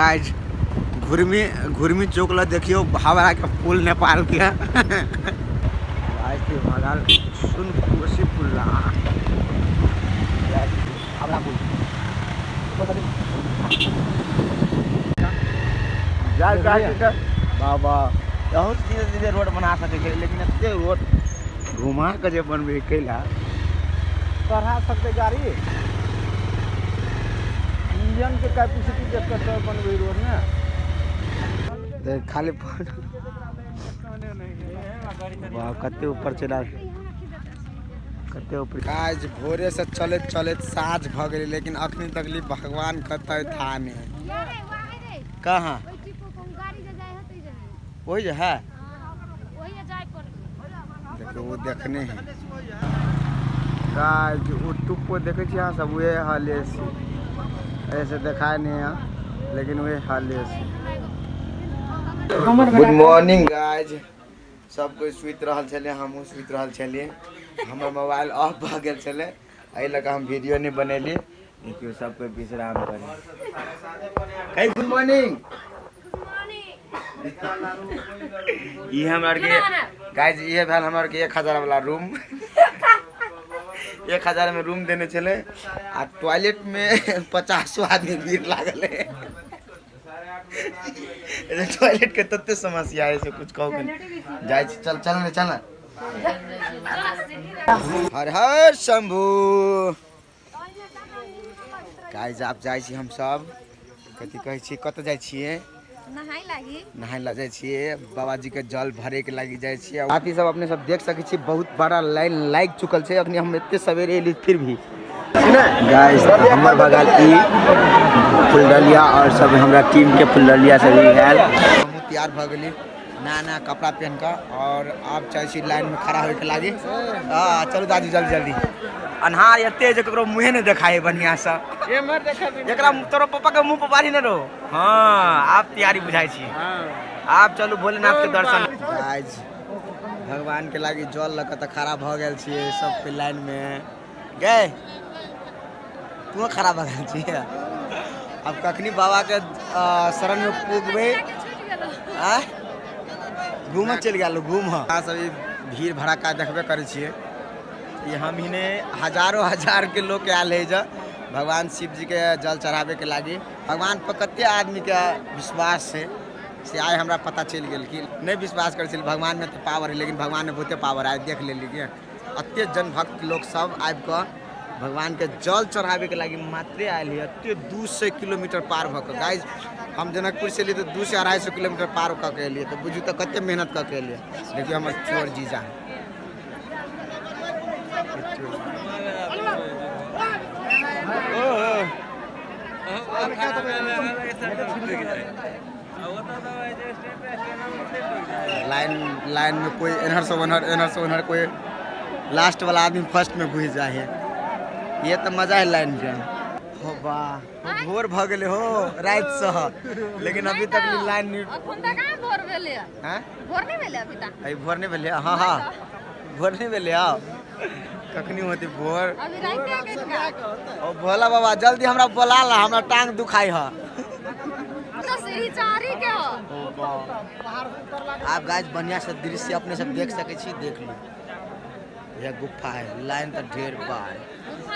Guys घुर्मी घुर्मी चौक लग देखियौ हावड़ा के पुल नेपाल के। गाइज भगल सुन कोसी पुल हावड़ा पुल जाय जाय बाबा बहुत धीरे धीरे रोड बना सकै छै, लेकिन एते रोड घुमा के जे बनबै कैला चढ़ा सकते गाड़ी इंजन के कैपेसिटी देख के तब बनबै रोड ने। तऽ खाली वाह कते ऊपर चला कते ऊपर। गाइस भोरे से चलैत चलैत साँझ भऽ गेलै, लेकिन अखनी तक ली भगवान कतऽ था नहि। कहाँ ओहि जे है देखियौ ओ देखने है। गाइस ओ टुप्पो देखै छी अहाँ सब, उहे हलेसी ऐसे देखाय नहीं है, लेकिन उहे हलेसी। गुड मॉर्निंग गाइस, सब कोई सुति रहल छलै, हमहूँ सुति रहल छलियै। हमर मोबाइल ऑफ भऽ गेल छलै, एहि लऽ कऽ हम वीडियो नहि बनेली। देखियौ सब कोई विश्राम करे। Good morning. ई हमरा आरके गाइस इहे भेल हमरा आरके 1000 वाला रूम। 1000 में रूम देने छलै आ टॉयलेट में 50 आदमी भीड़ लागल है। टॉयलेट के तते समस्या है से कुछ कहू के नहीं। जाइ छी, चल चल ने चल ने। हर हर शंभू। गाइस आब जाइ छी हम सब, कथी कहै छी, कतऽ जाइ छियै? नहाय लागी। नहाय ला जाइ छियै, बाबाजी के जल भरे के लागी जाइ छियै। साथी सब अपने सब देख सकै छी बहुत बड़ा लाइन लागि चुकल छै। अखनी हम एते सवेरे एली फिर भी। गाइस हमर बगल ई फुलडलिया और सब हमरा टीम के फुलडलिया सब ई आयल। हमहूँ तैयार भऽ गेली नया नया कपड़ा पहन कऽ और आब चाहै छी लाइन में खड़ा होइके लागी। हाँ चलू दादी जल्दी जल्दी। अन्हार एते जे ककरो मुँहे नहि देखाय बढ़िया से। एकरा तोरो पापा के मुँह पर बारी नहि रहो। हाँ आब तैयारी बुझाइ छी, आब चलू भोलेनाथ के दर्शन। गाइस भगवान के लागी जल लऽ कऽ तऽ खड़ा भऽ गेल छियै सबके लाइन में। गए तू खड़ा भऽ गेल छियै। आब कखनी बाबा के शरण में पुगबै। आँय घूमऽ चलि गेल घूमऽ। अहाँ सब ई भीड़ भड़क्का देखबे करै छियै। ई हम ही ने हजारों हजार के लोग आयल है जे भगवान शिव जी के जल चढ़ाबे के लागी। भगवान पर कते आदमी के विश्वास है से आइ हमरा पता चलि गेल कि नहि विश्वास करै छलै भगवान में तऽ पावर है, लेकिन भगवान में बहुते पावर आइ देख लेली कि एते जनभक्त लोग सब आबि कऽ भगवान के जल चढ़ाबे के लागी मात्रे आयल है। एते 200 किलोमीटर पार भऽ कऽ। गाइस हम जनकपुर से एलियै तऽ 200 से 250 किलोमीटर पार कऽ के एलियै, तऽ बुझू तऽ कते मेहनत कऽ के एलियै। देखियौ हमर चोर जीजा। लाइन लाइन में कोई एनहर से ओनहर, एनहर से ओनहर, कोई लास्ट वाला आदमी फर्स्ट में घुस जाए है। ये तो मजा है लाइन के। हो वाह भोर भ गेलै हो राति से, लेकिन अभी तक लाइन नहीं। अखन तक कहाँ भोर भेलै? हैं? भोर नहीं भेलै अभी तक। अभी भोर नहीं भेलै? हाँ हाँ भोर नहीं भेलै। हाँ कखनी होती भोर? अभी राति के। ओ भोला बाबा जल्दी हमरा बोला ला, हमरा टांग दुखाई है। तो सीढ़ी चारी के हो। आप गाइस बढ़िया से दृश्य अपने सब देख सके छी, देख लो यह गुफा है। लाइन तो ढेर बा है।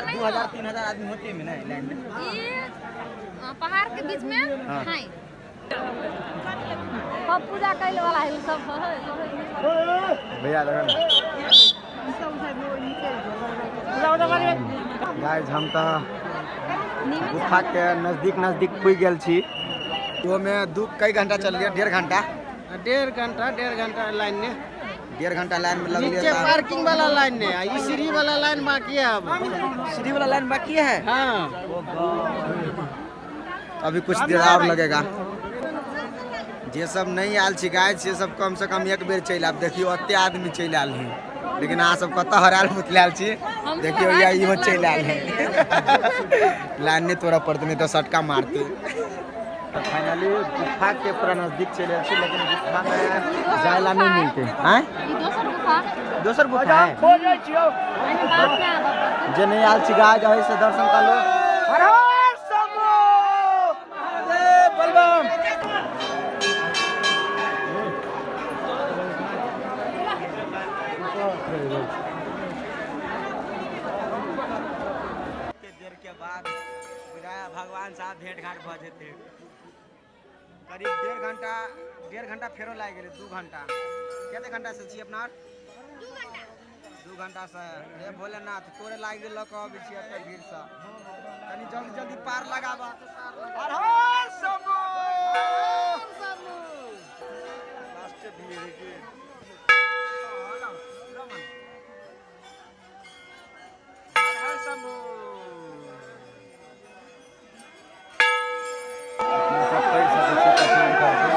2000 3000 आदमी होते में ना लाइन में। ये पहाड़ के बीच में। हाँ। है सब पूजा कैले वाला है सब। भैया देखो ना गाइस हम तो गुफा के नजदीक नजदीक पुग गेल छी। ओमे दू कई घंटा चल गया, 1.5 घंटा। 1.5 घंटा, 1.5 घंटा लाइन ने। 1.5 घंटा लाइन में लगलिए। नीचे पार्किंग वाला लाइन ने, ई सीढ़ी वाला लाइन बाकी है अब। सीढ़ी वाला लाइन बाकी है? हाँ। अभी कुछ देर और लगेगा। जे सब नहीं आयल छी गाइस से सब कम से कम एक बेर चलि आब। देखियो एते आदमी चलि आयल है, लेकिन अहाँ सब कतऽ हरायल मुतलायल छी। देखियो या इहो चलि आयल है। लाइन नहीं तोड़ा पड़तै, नहीं तो सटका मारते। तऽ फाइनली गुफा के पूरा नजदीक चलि आयल छी, लेकिन गुफा में जाय ला नहीं मिलते। आँय ई दोसर गुफा। दोसर गुफा है। जे नहीं आयल छी गाइस एहि से दर्शन कर लो। हर हर शंभू महादेव बलबम। बाद बुझाया भगवान साहब भेंट घाट भऽ जेतै। करीब 1.5 घंटा, 1.5 घंटा फेरो लागि गेलै, 2 घंटा। कते घंटा से छी अपना? 2 घंटा। 2 घंटा से। हे भोलेनाथ, तोरे लागि गेल, लऽ कऽ अबै छी एते भीड़सँ, कनि जल्दी जल्दी पार लगाबऽ। हर हर शंभू। लास्ट भीड़ है कि? हर हर शंभू। सब पढ़ि सकै छी कथी लिखल छै।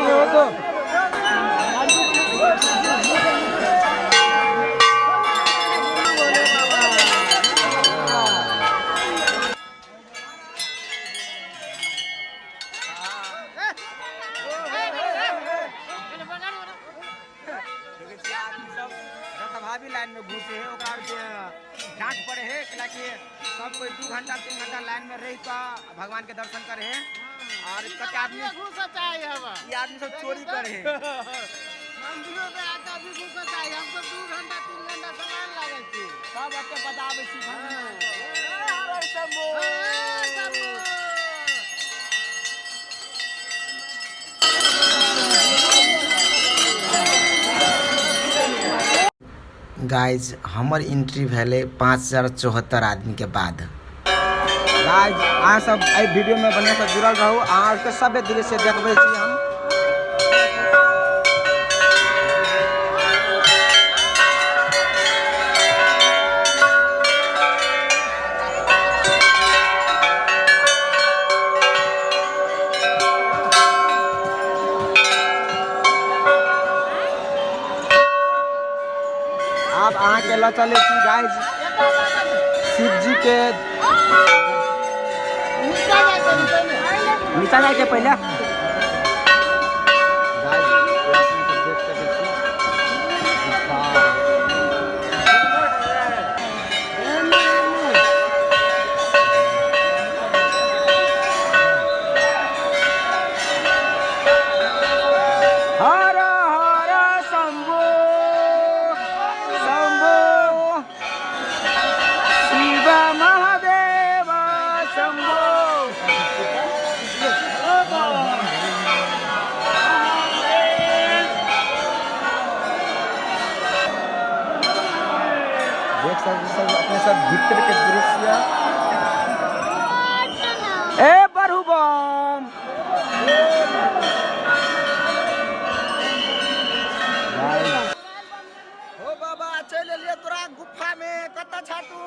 हो तो। देखै छियै, आदमी सब रतभावी लाइन में घुसे है, ओकरा आरके डांट पड़े है, कैलाकि सब कोई 2 घंटा 3 घंटा लाइन में रह कऽ भगवान के दर्शन करे है और कते आदमी घुसा चाहिए हवा। ई आदमी सब चोरी करे है। मंदिरों में आके अभी घुसा चाहिए। हम सब 2 घंटा 3 घंटा से लाइन लागल छी। सब एते बताबै छी। हर हर शंभू। हर शंभू। गाइज, हमर एंट्री भेलै 5074 आदमीके बाद। गाइज, अहाँ सब एहि वीडियोमे बढ़िआँसँ जुड़ल रहू। अहाँ सबके सभ्य दृश्य देखबै छी हम। आब अहाँके लऽ चलै छी गाइज, शिव जी के नीचा जाके नीचा ने। नीचा जाके पहिले। गाइज, अपने सब देख सकै छी गुफा। एने, एने। हर हर शंभो शंभो, शिव महादेव शंभो। देख सकते सब अपने सब भीतर के दृश्य। ए बरहु बम। हो बाबा, चलि एलियै तोरा गुफा में। कतऽ छा तू?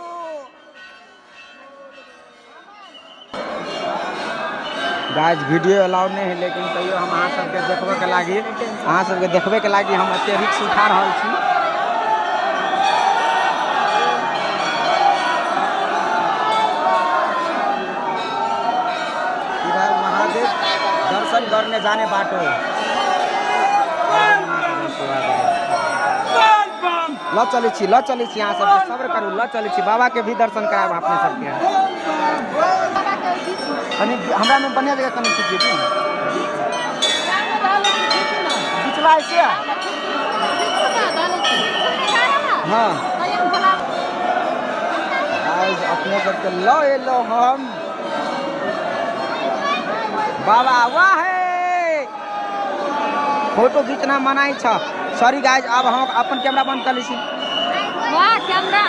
गाइस, वीडियो अलाउ नहीं है, लेकिन तैयो हम अहाँ सबके देखबे के लागी, अहाँ सबके देखबे के लागी हम एते रिस्क उठा रहल छी। इधर महादेव दर्शन करने जाने बाटो। ल चलै छी, ल चलै छी। अहाँ सबके सब्र करू, ल चलै छी। बाबा के भी दर्शन करायब अपने सबके। बाबा के बीच में। कनि हमरा में बढ़िया जगह कनि खींचिए की। पिछला ऐसे। हाँ गाइस, अपने सबके ल एलो हम। बाबा वाह है, फोटो खींचना मनाही छ। सॉरी गाइस, अब हम अपन कैमरा बंद कर ली छी। वाह, कैमरा।